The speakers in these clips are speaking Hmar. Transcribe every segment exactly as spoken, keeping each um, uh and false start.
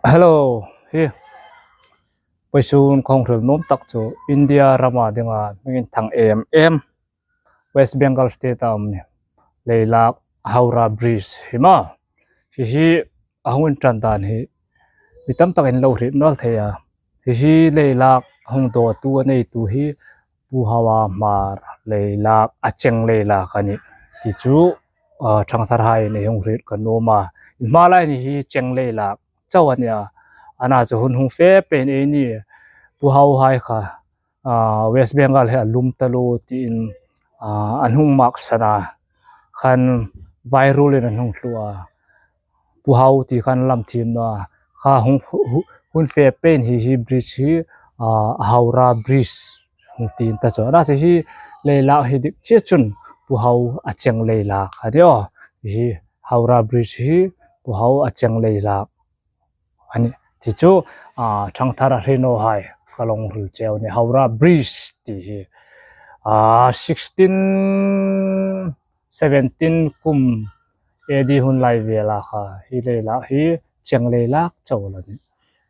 Hello, hi. Vawisun ka hung hril nuom tak chu India rama dinga hming inthang em em, West Bengal state-a um ni, leilak Howrah Bridge hi ma. Hi hi a hung inṭan dan hi mi tam takin lo hriet naw thei a. Hi hi leilak hung dawtu a neitu hi Pu Hawa Hmar leilak, a cheng leilak a nih ti chu, a, ṭhangtharhai ni hung hriet ka nuom a. Hma lai ni hi cheng leilak chau a nih a. Ana chu hun hung fe peiin ei ni Pu Hauhai kha, a, West Bengal hi a lum taluo tiin, a, an hung maksan a. Khan vairulin an hung tlu a. Pu Hau ti khan lam thiem naw a. Kha hung hu-, hu-, hun fe peiin hi, hi bridge hi, a, Howrah Bridge hung tiin ta chu. Ana chu hi leilak hi dik chiah chun Pu Hau a cheng leilak a nih aw. Hi Howrah Bridge hi Pu Hau a cheng leilak a nih ti chu, a, ṭhangthar a hre nawhai ka lo hung hril cheu ni, Howrah Bridge ti hi. A, sixteen seventeen kum A D hun lai vela kha hi leilak hi cheng leilak chau a nih.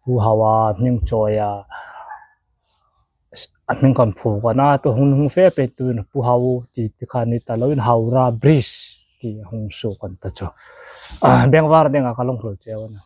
Pu Hawa hming chawia a hming kan phuok a na, tu hun hung fe peitu Pu Hau ti, ti kha ni ta loin Howrah Bridge ti hung suok an ta chu. A, bengvar dinga ka lo hung hril cheu a nih.